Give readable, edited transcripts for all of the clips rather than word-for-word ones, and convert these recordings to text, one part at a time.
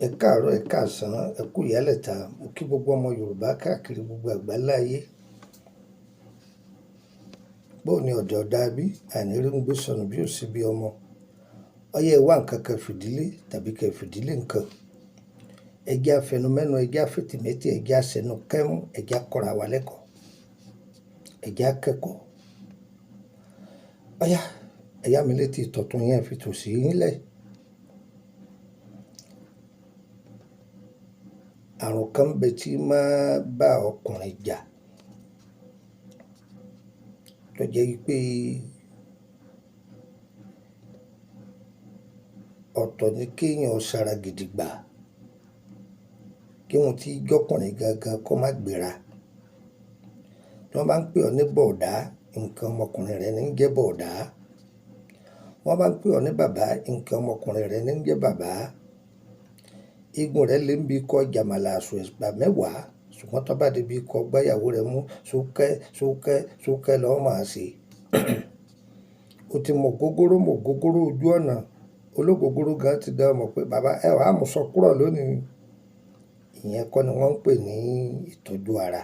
Ẹ káàárọ̀, ẹ̀ káàsán, ẹ kú ìyálẹ̀ta. Mo kí gbogbo ọmọ Yorùbá káàkiri gbogbo àgbáláyé. Bó ní ọ̀dẹ̀ ọ̀dà bí, àní rí ń gbé sọnù bí ò sí bí ọmọ. Ọyẹ́ ẹ wá nǹkan kan fìdílé tàbí kẹ fìdílé nǹkan. Ẹ jẹ́ á fẹnumẹ́nu, ẹ jẹ́ á fètèmétè, ẹ jẹ́ á ṣẹnu kẹ́mú, ẹ jẹ́ á kọ́ra wa lẹ́kọ̀ọ́. Ẹ jẹ́ á kẹ́kọ̀ọ́. Ọ̀yá, ẹ yá mi létí ìtọ̀tún yín, ẹ fi tòsí yín lẹ̀. Àrùn kan ń bẹ tí máa bá ọkùnrin jà tó jẹ́ wípé ọ̀tọ̀ ni kéèyàn sára gidigba, kí ohun tí jọ́kùnrin gangan kó má gbéra. Tí wọ́n bá ń pè ọ́ ní bọ̀ọ̀dá, nǹkan ọmọkùnrin rẹ ní ń jẹ́ bọ̀ọ̀dá. Wọ́n bá ń pè ọ́ ní bàbá, nǹkan ọmọkùnrin rẹ ní ń jẹ́ bàbá. Igun rẹ lè ń bi kọ jàmàlà àsùn ẹ̀bà mẹ́wàá, ṣùgbọ́n tó bá di bí kọ gbáyàwó rẹ mú, súkẹ́, súkẹ́, súkẹ́ lọ́ máa ṣe. O ti mọ̀ gógóró mọ̀ gógóró ojú ọ̀nà. Ológógóró gan ti dá ọ mọ̀ pé bàbá ẹ wàá mú sọ kúrò lónìí. Ìyẹn kọ́ ni wọ́n ń pè ní ìtọ́jú ara.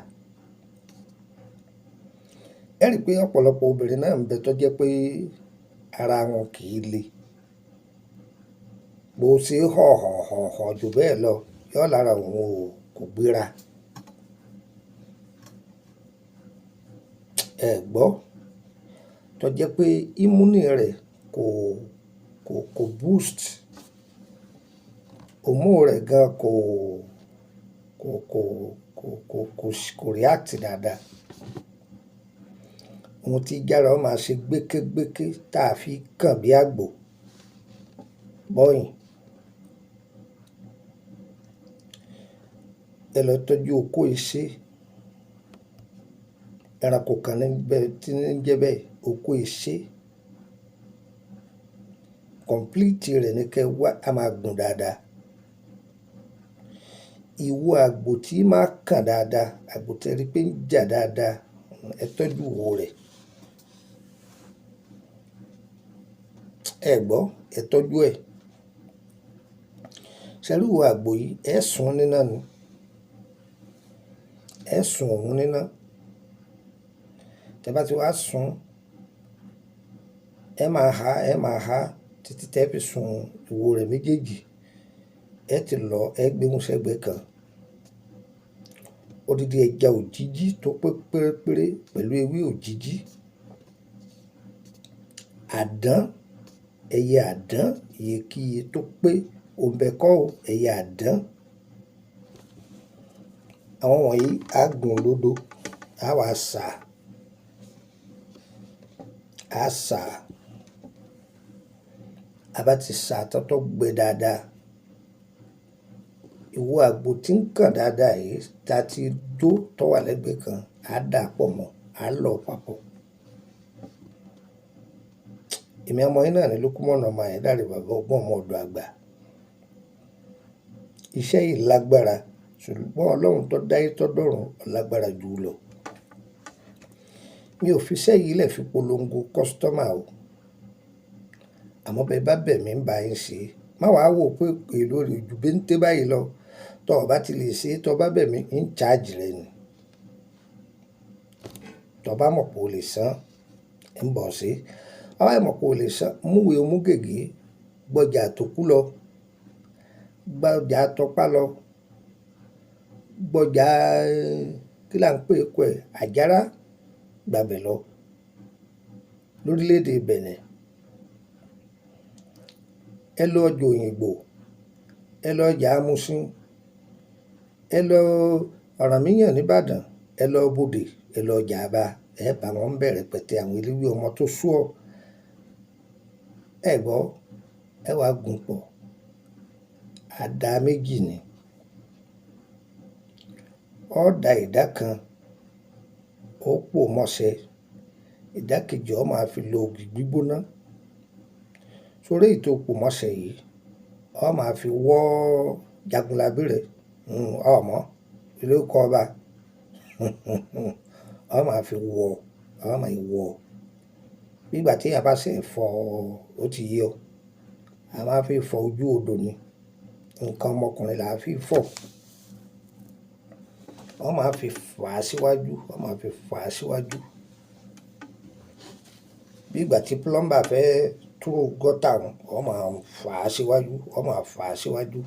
Ẹ rí i pé ọ̀pọ̀lọpọ̀ obìnrin náà ń bẹ tó jẹ́ pé ara wọn kì í le. Bó ṣe họ̀ họ̀ họ̀ họ̀ jù bẹ́ẹ̀ lọ, yóò lára òun ò kò gbéra. Ẹ gbọ́, tó jẹ́ pé ímúnì rẹ̀ kò, kò boost. Òmù rẹ̀ gan kò, kò, kò, kò, kò, kò, kò react dáadáa. Ohun tí jára ó máa ṣe gbékégbéké táa fi kàn bí àgbò bọ́yìn. Ẹ lọ tọ́jú okó ìṣe. Ẹranko kan níbẹ̀ tí ń jẹ́ bẹ́ẹ̀, okó ìṣe. Complete rẹ̀ ní kí ẹ wá, a máa gùn dáadáa. Ìwo àgbò tí máa kàn dáadáa, àgbò tí ẹ rí pé ń jà dáadáa, ẹ tọ́jú ìwo rẹ̀. Ẹ gbọ́, ẹ tọ́jú ẹ̀. Ṣé rí ìwo àgbò yìí, ẹ sun níná ni. Ẹ sun òun níná. Tẹ bá ti wá sun, ẹ máa há, ẹ máa há títí tẹ fi sun ìwo rẹ̀ méjèèjì. Ẹ ti lọ, ẹ gbé wọn sẹ́gbẹ̀ẹ́ kan. Odidi ẹja òjìji tó pé pérépéré pẹ̀lú ewé òjìji. Àdán, ẹyẹ àdán, iyekíye tó pé, òǹbẹ̀kọ́ o, ẹyẹ àdán. Àwọn wọ̀nyí á gùn lódó, á wá sá, á sá. A bá ti sá tán tó gbẹ dáadáa. Ìwo àgbò tí ń kàn dáadáa yìí ta ti dó tó wà lẹ́gbẹ̀ẹ́ kan, á dà pọ̀ mọ́, á lọ papọ̀. Èmi ọmọ yín náà ni Lukumon ọmọ Ayédáre, bàbá ọgbọ́n ọmọ ọ̀dọ̀ àgbà. Iṣẹ́ yìí lágbára, ṣùgbọ́n Ọlọ́run tó dáyé tó dọ̀run ó lágbára jù ú lọ. Mi ò fi iṣẹ́ yìí lẹ̀ fi polongo customer o. Àmọ́ bí ẹ bá bẹ̀ mí ń bá yín ṣe, má wàá wò pé èlò rẹ̀ ju béńté báyìí lọ. Tọ ọ bá ti lè ṣe, tọ bá bẹ̀ mí, ń charge rẹ ni. Tọ bá mọ̀ pé o lè san, ń bọ̀ ṣe. Bá bá mọ̀ pé o lè san, múwe mú gègé, gbọjà tó kú lọ, gbọjà tọpá lọ, gbọjà kí là ń pè é kọ́ ẹ̀, àjárá, gbàbẹ̀ lọ lórílẹ̀ èdè Benin. Ẹ lọ ọjà Òyìngbò, ẹ lọ ọjà Amusin, ẹ lọ Ọ̀rànmíyàn ní Ìbàdàn, ẹ lọ Bodè, ẹ lọ ọjà Aba, ẹ bá wọn bẹ̀rẹ̀ pẹ̀tẹ́ àwọn eléwé ọmọ tó sú ọ. Ẹ gbọ́, ẹ wá gùn pọ̀. Àdá méjì ni. Ó da ìdá kan, ó pò mọ́ṣẹ. Ìdá kejì ó máa fi lo ògì gbígbóná. Sórí èyí tó pò mọ́ṣẹ yìí, ó máa fi wọ́ jagunlabi rẹ̀. Ọ mọ̀, ilé kọ́ ọba. Ó máa fi wọ́, ó máa wọ̀. Bí ìgbà tí a bá ṣe fọ, ó ti yé ọ. A máa fi fọ ojú odò ni. Nǹkan ọmọkùnrin là á fi fọ̀. Wọ́n máa fi fà á síwájú, wọ́n máa fi fà á síwájú. Bí ìgbà tí plumber fẹ́ throw gutter wọn, wọ́n máa fà á síwájú, wọ́n máa fà á síwájú.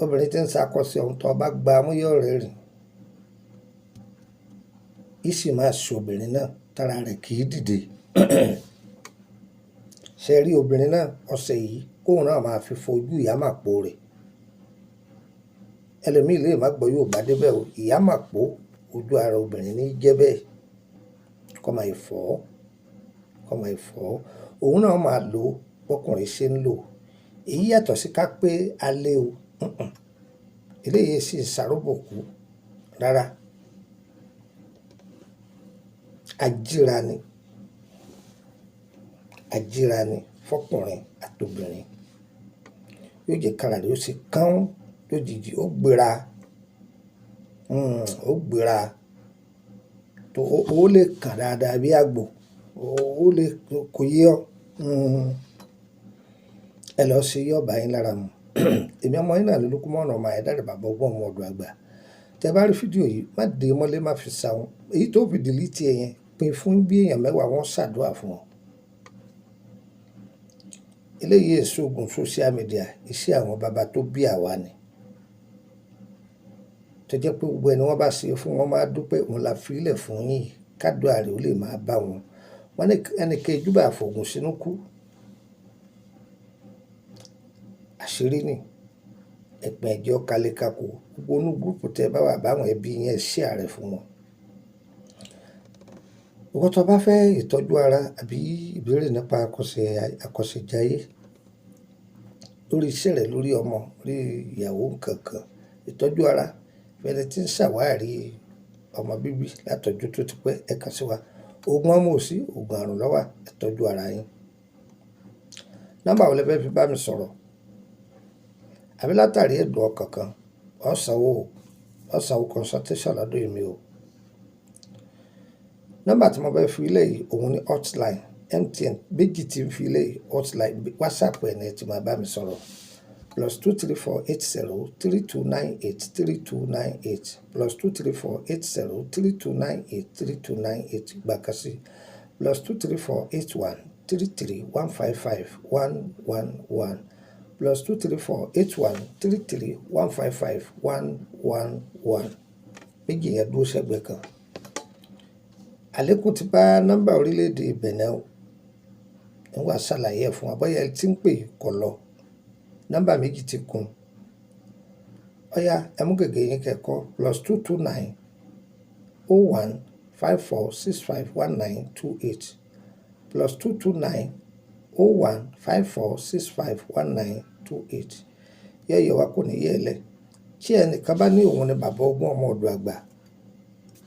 Obìnrin tí ń ṣakọ sí ọ, tó bá gba mú yóò rẹ́rìn. Í sì máa ṣe obìnrin náà tára rẹ̀ kì í dìde. Ṣé ẹ rí obìnrin náà ọṣẹ yìí kóun náà máa fi fọ ojú ìyámàpó rẹ̀. Ẹlòmíì lè má gbọ́ Yorùbá dé bẹ́ẹ̀ o. Ìyámàpó ojú ara obìnrin ní jẹ́ bẹ́ẹ̀. Kó máa fọ̀, kó máa fọ̀. Òun náà máa lò bọ́kùnrin ṣe ń lò. Èyí yàtọ̀ sí ká pé a lé o. Eléyìí sì ń ṣàróbòkú rárá. Ajíra ni. Ajíra ni fọ́kùnrin àti obìnrin. Yóò jẹ́ kára rẹ̀ ó ṣe kán lójijì, ó gbéra, ó gbéra. Tó ó lè kàn dáadáa bí àgbò. Ó lè kò yé ọ. Ẹ lọ ṣe yóò bá yín lára mu. Èmi ọmọ yín náà ni Lukumon ọmọ Ayédáre, bàbá ọgbọ́n ọmọ ọ̀dọ̀ àgbà. Tẹ bá rí fídíò yìí, má dé mọ́lé, má fi sahun. Èyí tó fi delete ẹ yẹn, pín fún bí èèyàn mẹ́wàá wọ́n ṣàdúrà fún ọ. Eléyìí èso ògùn social media, iṣẹ́ àwọn bàbá tó bí àwa ni. Tó jẹ́ pé gbogbo ẹni wọ́n bá ṣe fún wọn máa dúpẹ́, òun la fi í lẹ̀ fún yín. Kádùá rẹ̀ ó lè máa bá wọn. Wọ́n ní ẹni kejì bá fògùn sínú kú. Àṣírí ni. Ẹ̀pìn ẹ̀jẹ̀ ọ̀kàlẹ̀ kakò. Gbogbo inú group tí ẹ bá wà bá àwọn ẹbí yẹn share rẹ̀ fún wọn. Ìwọ tó bá fẹ́ ìtọ́jú ara àbí ìbéèrè nípa àkọsẹ̀jayé lórí iṣẹ́ rẹ̀, lórí ọmọ, lórí ìyàwó nǹkan kan, ìtọ́jú ara, fẹ́ni tí ń ṣàwárí ọmọ bíbí látọjú tó ti pẹ́, ẹ kàn sí wa. Ògùn ọmọ ò sí, ògùn àrùn ló wà. Ẹ tọ́jú ara yín. Nọ́mbà wo lẹ fẹ́ fi bá mi sọ̀rọ̀? Àbí látàrí ẹ̀dùn ọkàn kan, ó sanwó, ó sanwó consultation lọ́dọ̀ èmi o. Nọ́mbà tí mo fẹ́ fi lẹ̀ yìí, òun ni hotline MTN méjì tí ń fi lẹ̀ yìí, hotline WhatsApp ẹ ní ẹ tí máa bá mi sọ̀rọ̀. +234 80 3298 3298, +234 80 3298 3298. Gbà kan sí +234 81 33 155 111, +234 81 33 155 111. Méjì yẹn dúró sẹ́gbẹ̀ẹ́ kan. Àlékún ti bá nọ́mbà orílẹ̀-èdè Benin o. Ń wá ṣàlàyé ẹ̀ fún wa bóyá ẹ tí ń pè kọ̀ lọ. Nọ́mbà méjì ti kún. Ọ̀yá, ẹ mú gègé yín kẹ́kọ̀ọ́: +229 01 54 65 19 28, +229 01 54 65 19 28. Yẹ́yẹ́ wa kò ní yẹ́ ẹ lẹ̀. Tí ẹnìkan bá ní òun ni bàbá ọgbọ́n ọmọ ọ̀dọ̀ àgbà,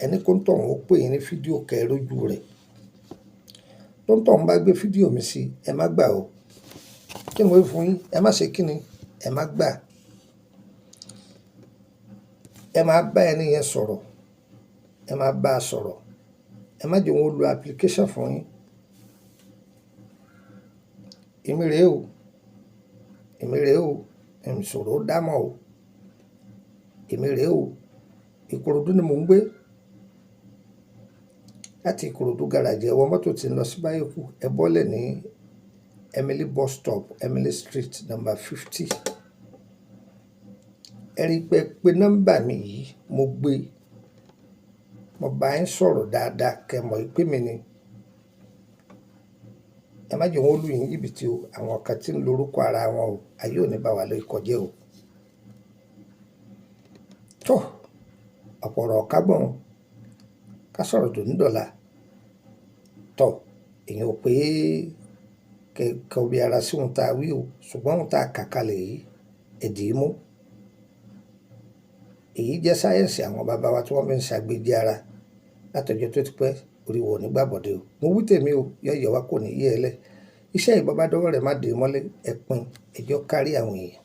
ẹni kó ń tọ̀hún ó pè yín ní fídíò kẹ́ rójú rẹ̀. Tó ń tọ̀hún bá gbé fídíò mi sí, ẹ má gbà o. Kí ni mo wí fún yín? Ẹ má ṣe kí ni? Ẹ má gbà. Ẹ máa bá ẹni yẹn sọ̀rọ̀. Ẹ máa bá a sọ̀rọ̀. Ẹ má jẹ́ wọn ó lo application fún yín. Èmi rè o. Èmi rè o. Ìṣòro dámọ̀ o. Èmi rè o. Ìkòròdú ni mò ń gbé. Láti Ìkòròdú garage, ẹ wọ mọ́tò tí ń lọ sí Báyẹ̀kú. Ẹ bọ́lẹ̀ ní Emily bus stop, Emily Street, number 50. Ẹ rí pé pé nọ́mbà mi yìí mo gbé. Mo bá yín sọ̀rọ̀ dáadáa kẹ́ mọ̀ pé mi ni. Ẹ má jẹ́ wọn ó lù yín jìbìtì o. Àwọn kan tí ń lo orúkọ ara wọn o. Ayé ò ní bá wa lórúkọ jẹ́ o. Tó, ọ̀pọ̀ ọ̀rọ̀ ká gbọ̀n. Ká sọ̀rọ̀ dòní dọ̀la. Tọ̀, èèyàn ò pé kẹ́ bí ara sí ohun tá a wí o. Ṣùgbọ́n ohun tá a kà kalẹ̀ yìí, ẹ dì í mú. Èyí jẹ́ sáyẹ̀nsì àwọn bàbá wa tí wọ́n fi ń ṣàgbéjì ara látọjọ́ tó ti pẹ́. Orí wa ò ní gbàbọ̀dé o. Mo wí tèmi o, yẹ́yẹ́ wa kò ní yẹ́ ẹ lẹ̀. Iṣẹ́ yìí bá dọ́wọ́ rẹ̀ má dé mọ́lé, ẹ pín, ẹ jẹ́ ó kárí àwọn èèyàn.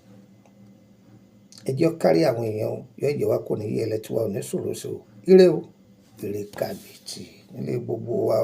Ẹ jẹ́ ó kárí àwọn èèyàn o. Yẹ́yẹ́ wa kò ní yẹ́ ẹ lẹ̀ tí wa ò ní ṣòro ṣe o. Ire o. Ire kàbìtì nílé gbogbo wa o.